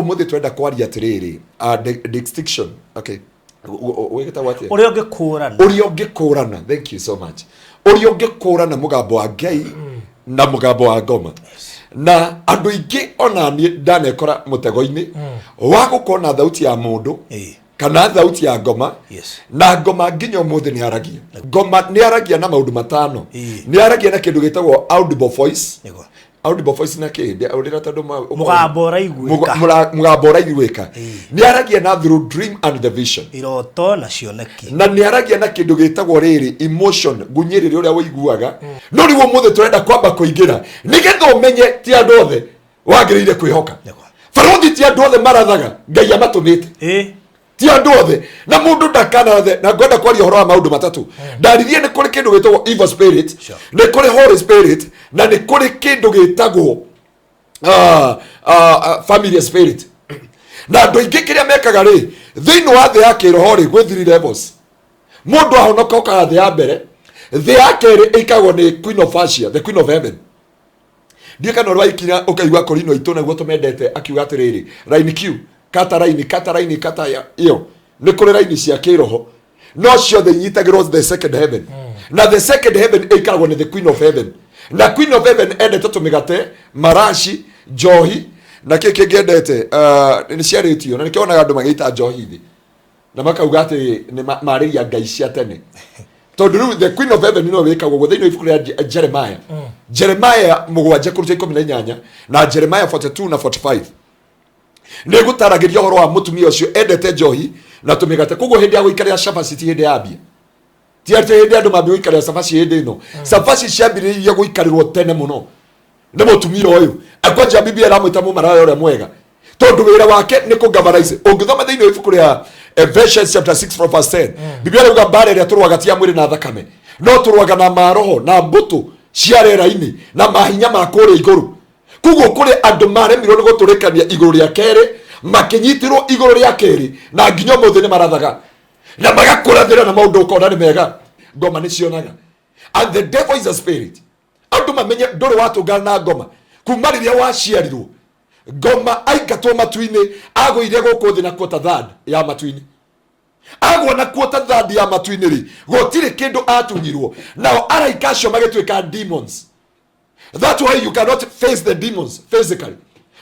Ũmũthĩ twenda kwaria atĩrĩrĩ, distinction, okay, wĩgĩtagwo atĩa? Ũrĩa ũngĩkũrana. Ũrĩa ũngĩkũrana, thank you so much, ũrĩa ũngĩkũrana mũgambo wa Ngai na mũgambo wa ngoma. Na andũ aingĩ, ona niĩ ndanekora mũtego-inĩ wa gũkorwo na thauti ya mũndũ kana thauti ya ngoma. Na ngoma nginya ũmũthĩ nĩ aragia, ngoma nĩ aragia na maũndũ matano. Nĩ aragia na kĩndũ gĩtagwo audible voice. Audible voice na kĩ ũrĩra tondũ Mũgambo ũraiguĩka. Mũgambo ũraiguĩka. Nĩ aragia na through dream and the vision. Iroto na cioneki. Na nĩ aragia na kĩndũ gĩtagwo rĩrĩ emotion, ngunyĩrĩrĩ ũrĩa ũiguaga. No rĩu ũmũthĩ tũrenda kwamba kũingĩra nĩgetha ũmenye ti andũ othe wagĩrĩire kwĩhoka. Barothi, ti andũ othe marathaga Ngai amatũmĩte. Ti andũ othe, na mũndũ ndakanarathe. Na ngwenda kwaria ũhoro wa maũndũ matatũ ndaririe. Nĩ kũrĩ kĩndũ gĩtagwo evil spirit, nĩ kũrĩ holy spirit, na nĩ kũrĩ kĩndũ gĩtagwo family spirit. Na andũ aingĩ kĩrĩa mekaga rĩ, thĩinĩ wa thĩ ya kĩroho rĩ, gwĩ three levels. Mũndũ ahonoka okaga thĩ ya mbere. Thĩ ya kerĩ ĩikagwo nĩ Queen of Asia, the Queen of Heaven. Ndiĩ kana ũrĩ waikinya ũkaigua korino itũ naguo tũmendete akiuga atĩrĩrĩ, raini q kata raini kata raini kata ĩyo. Nĩ kũrĩ raini cia kĩroho, no ciothe inyitagĩrwo the second heaven. Na the second heaven ĩikaragwo nĩ the Queen of Heaven. Na Queen of Heaven endete tũmĩgate, maraci, njohi na kĩ kĩngĩ endete, nĩ ciarĩtio. Na nĩkĩo wonaga andũ magĩita njohi thĩ na makauga atĩ nĩ marĩria ngai cia tene, tondũ rĩu the Queen of Heaven no wĩkagwo ũguo. Thĩinĩ wa ibuku rĩa Jeremiah, Jeremiah 7 kũruta 18 na Jeremiah 42 na 45, nĩ gũtaragĩria ũhoro wa mũtumia ũcio endete njohi na tũmĩgate. Koguo hĩndĩ ya gũikarĩra cabaci ti hĩndĩ ya mbia, ti atĩ hĩndĩ andũ mambia gũikarĩra cabaci hĩndĩ ĩno. Cabaci ciambĩrĩirie gũikarĩrwo tene mũno nĩ mũtumia ũyũ. Akwanja Biblia ĩramwĩta mũmaraya ũrĩa mwega, tondũ wĩra wake nĩ kũgavarize. Ũngĩthoma thĩinĩ wa ibuku rĩa Ephesians chapter 6 from verse 10, Biblia ĩrauga mbara ĩrĩa tũrũaga ti ya mwĩrĩ na thakame, no tũrũaga na maroho na mbũtũ cia rĩera-inĩ na mahinya ma kũrĩa igũrũ. Koguo kũrĩ andũ maremirwo nĩ gũtũrĩkania igũrũ rĩa kerĩ, makĩnyitĩrwo igũrũ rĩa kerĩ, na nginya ũmũthĩ nĩ marathaga na magakũrathĩra na maũndũ ũkona nĩ mega. Ngoma nĩ cionaga, and the devil is a spirit. Andũ mamenye ndũrĩ watũngana na ngoma kuma rĩrĩa waciarirwo. Ngoma aingatwo matu-inĩ, agũire gũkũ thĩ na quarter third ya matu-inĩ. Agwa na quarter third ya matu-inĩ rĩ, gũtirĩ kĩndũ atunyirwo. Nao araika acio magĩtuĩka demons. That's why you cannot face the demons physically.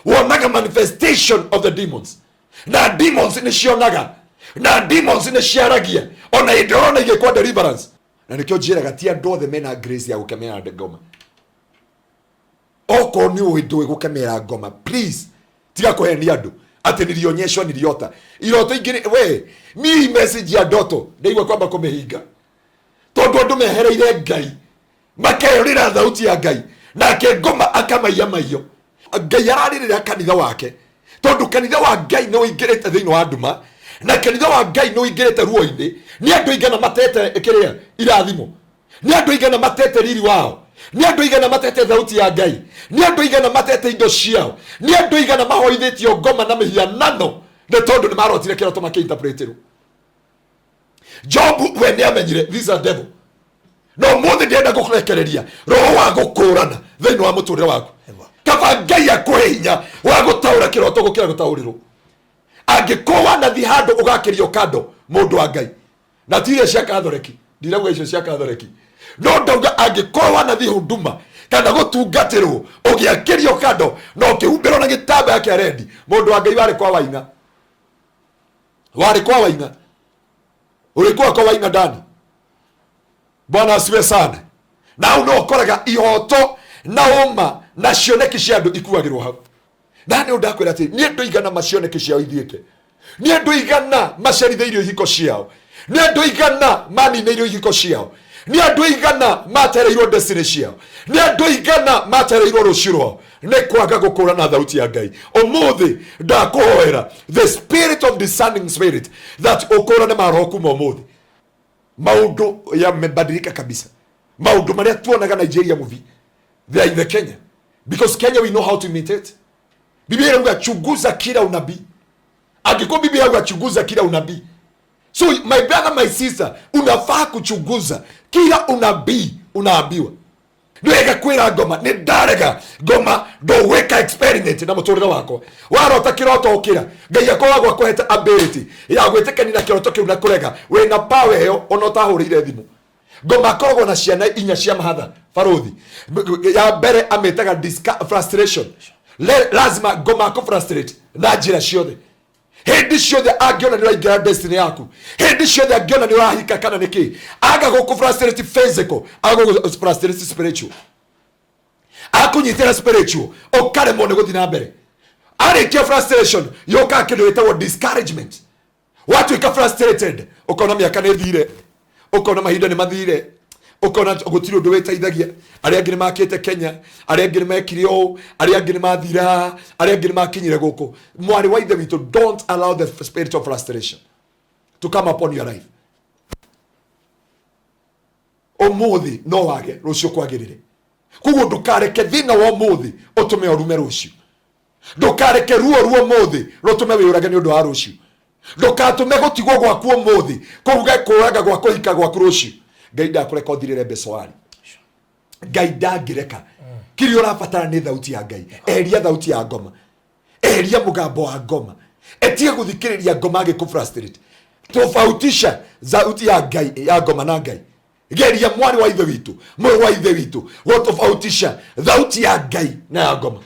Wonaga manifestation of the demons. Na demons nĩ cionaga, na demons nĩ ciaragia, ona hĩndĩ ũrona igĩkwa deliverance. Na nĩkĩo njĩraga ti andũ othe mena grace ya gũkemera ngoma. Okorwo nĩ ũĩ ndũĩ gũkemera ngoma, please tiga kũhenia andũ atĩ nilionyeshwa, niliota iroto ingĩ. We mi message ya ndoto ndaigua kwamba kũmĩhinga, tondũ andũ mehereire Ngai, makeyũrĩra thauti ya Ngai, nake ngoma akamaiya maiyo. Ngai ararĩrĩra kanitha wake, tondũ kanitha wa Ngai nĩ ũingĩrĩte thĩinĩ wa nduma, na kanitha wa Ngai nĩ ũingĩrĩte ruo-inĩ. Nĩ andũ aigana matete kĩrĩa irathimo? Nĩ andũ aigana matete riri wao? Nĩ andũ aigana matete thauti ya Ngai? Nĩ andũ aigana matete indo ciao? Nĩ andũ aigana mahoithĩtio ngoma na mĩhianano nĩ tondũ nĩ marotire kĩroto makĩinterpretirwo? Jobu we nĩ amenyire this is a devil. No mũthĩ ndĩrenda gũkũrekereria roho wa gũkũrana thĩinĩ wa mũtũrĩre waku. Kaba Ngai akũhe hinya wa gũtaũra kĩroto gũkĩra gũtaũrĩrwo. Angĩkorwo wanathiĩ handũ ũgakĩrio kando, mũndũ wa Ngai, na ti iria cia Kathoreki, ndirauga icio cia Kathoreki, no ndauga angĩkorwo wanathiĩ huduma kana gũtungatĩrwo ũgĩakĩrio kando na ũkĩhumbĩrwo na gĩtambaya kĩa rendi, mũndũ wa Ngai, warĩ kwa Waing'a, warĩ kwa Waing'a, ulikuwa kwa Waing'a ndani. Bwana asiwe sana. Na hau no ũkoraga ihoto na ũma na cioneki cia andũ ikuagĩrwo hau. Na nĩ ndakwĩra atĩ nĩ andũ igana macioneki ciao ithiĩte, nĩ andũ igana macerithĩirio ihiko ciao, nĩ andũ igana maninĩirio ihiko ciao, nĩ andũ igana matereirwo destiny ciao, nĩ andũ igana matereirwo rũciũ rwao nĩ kwaga gũkũrana thauti ya Ngai. Ũmũthĩ ndakũhoera the spirit of discerning spirit, that ũkũrane maroho kuma ũmũthĩ. Maũndũ yamebadilika kabisa. Maũndũ marĩa tuonaga Nigeria movie, they are in the Kenya, because Kenya we know how to imitate. Biblia inauga chunguza kila unabii. Angĩkorwo Biblia inauga chunguza kila unabii, so my brother, my sister, unafaa kuchunguza kila unabii unaambiwa. Nĩ wega kwĩra ngoma nĩ ndarega ngoma, ndũgwĩka experiment na mũtũrĩre wakwa. Warota kĩroto ũkĩra, Ngai akoragwo akũhete ability ya gwĩtĩkania na kĩroto kĩu na kũrega. Wĩna power ĩyo ona ũtahũrĩire thimũ. Ngoma akoragwo na ciana inya cia mahatha barũthi. Ya mbere amĩtaga frustration. Lazima ngoma akũ frustrate na njĩra ciothe. Hĩndĩ ciothe angĩona nĩ ũraingĩra destiny yaku, hĩndĩ ciothe angĩona nĩ ũrahika kana nĩ kĩ, aga gũkũ frustrate physical, aga gũkũ frustrate spiritual, akũnyitĩra spiritual ũkaremwo nĩ gũthiĩ na mbere. Arĩkia frustration yũkaga kĩndũ gĩtagwo discouragement. Watuĩka frustrated, ũkona mĩaka nĩ thire, ũkona mahinda nĩ mathire, ũkona gũtirĩ ũndũ wĩteithagia. Arĩa angĩ nĩ makĩte Kenya, arĩa angĩ nĩ mekire ũũ, arĩa angĩ nĩ mathire haha, arĩa angĩ nĩ makinyire gũkũ. Mwarĩ wa ithe witũ, don't allow the spirit of frustration to come upon your life. Ũmũthĩ no wage, rũciũ kwagĩrĩre. Koguo ndũkareke thĩna wa ũmũthĩ ũtũme ũrume rũciũ. Ndũkareke ruo ruo ũmũthĩ rũtũme wĩũrage nĩ ũndũ wa rũciũ. Ndũkatũme gũtigwo gwaku ũmũthĩ kũruge kũraga gwa kũhika gwaku rũciũ. Ngai ndakũreka ũthirĩre mbeca. Ngai ndangĩreka. Kĩrĩa ũrabatara nĩ thauti ya Ngai. Eheria thauti ya ngoma, eheria mũgambo wa ngoma, etige gũthikĩrĩria ngoma agĩkũ frustrate. Tofautisha thauti ya Ngai ya ngoma na Ngai. Geria, mwarĩ wa ithe witũ, mũrũ wa ithe witũ, gũtofautisha thauti ya Ngai na ya ngoma.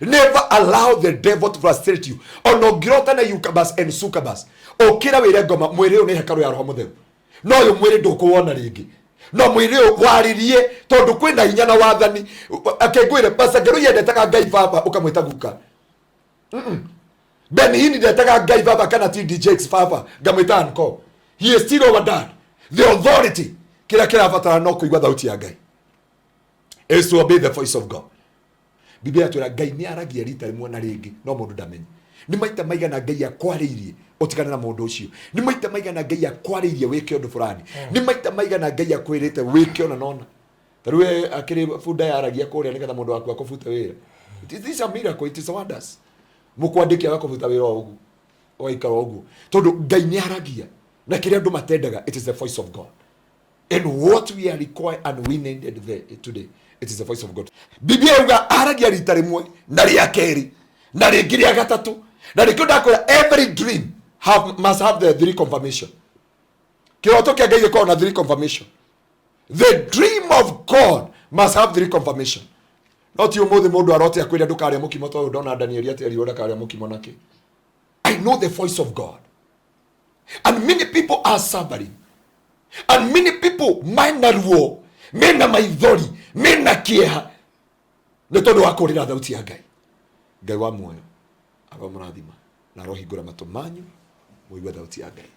Never allow the devil to frustrate you. Ona ũngĩrota na incubus and succubus, ũkĩra wĩre ngoma, mwĩrĩ ũyũ nĩ hekarũ ya Roho Mũtheru, no ũyũ mwĩrĩ ndũkũwona rĩngĩ, no mwĩrĩ ũyũ warĩrie, tondũ kwĩna hinya na wathani. Akĩngwĩre Pastor Ngeru yendetaga Ngai baba, ũkamwĩta guka. Ben Hinn ndetaga Ngai baba kana TD Jakes baba, ngamwĩta uncle. He is still our dad. The authority, kĩrĩa kĩrabatara no kũigua thauti ya Ngai, is to obey the voice of God. Biblia yatwĩra Ngai nĩ aragia rita rĩmwe na rĩngĩ, no mũndũ ndamenye. Nĩ maita maigana Ngai akwarĩirie ũtigane na mũndũ ũcio? Nĩ maita maigana Ngai akwarĩirie wĩke ũndũ fulani? Nĩ maita maigana Ngai akwĩrĩte wĩke ona nona? Ta rĩu akĩrĩ bunda yaragia kũrĩa nĩgetha mũndũ waku akũbute wĩra. It is a miracle, it is a wonders. Mũkwandĩki agakũbuta wĩra o ũguo, ũgaikara o ũguo, tondũ Ngai nĩ aragia na kĩrĩa andũ matendaga. It is the voice of God, and what we are required and we needed there today, it is the voice of God. Biblia yuga aragia rita rĩmwe na rĩa kerĩ na rĩngĩ rĩa gatatũ, na nĩkĩo ndakwĩra every dream must have the three confirmation. Kĩroto kĩa Ngai gĩkoragwo na three confirmation. The dream of God must have three confirmation. No ti ũmũthĩ mũndũ arote akwĩre ndũkarĩa mũkimo, tondũ ndona Danieli atĩerirwo ndakarĩa mũkimo nakĩ. I know the voice of God, and many people are suffering, and many people mena ruo, mena maithori, mena kĩeha nĩ tondũ wa kũrĩra thauti ya Ngai. Ngai wa muoyo aromũrathima na arohingũra matũ manyu mũigue thauti ya Ngai.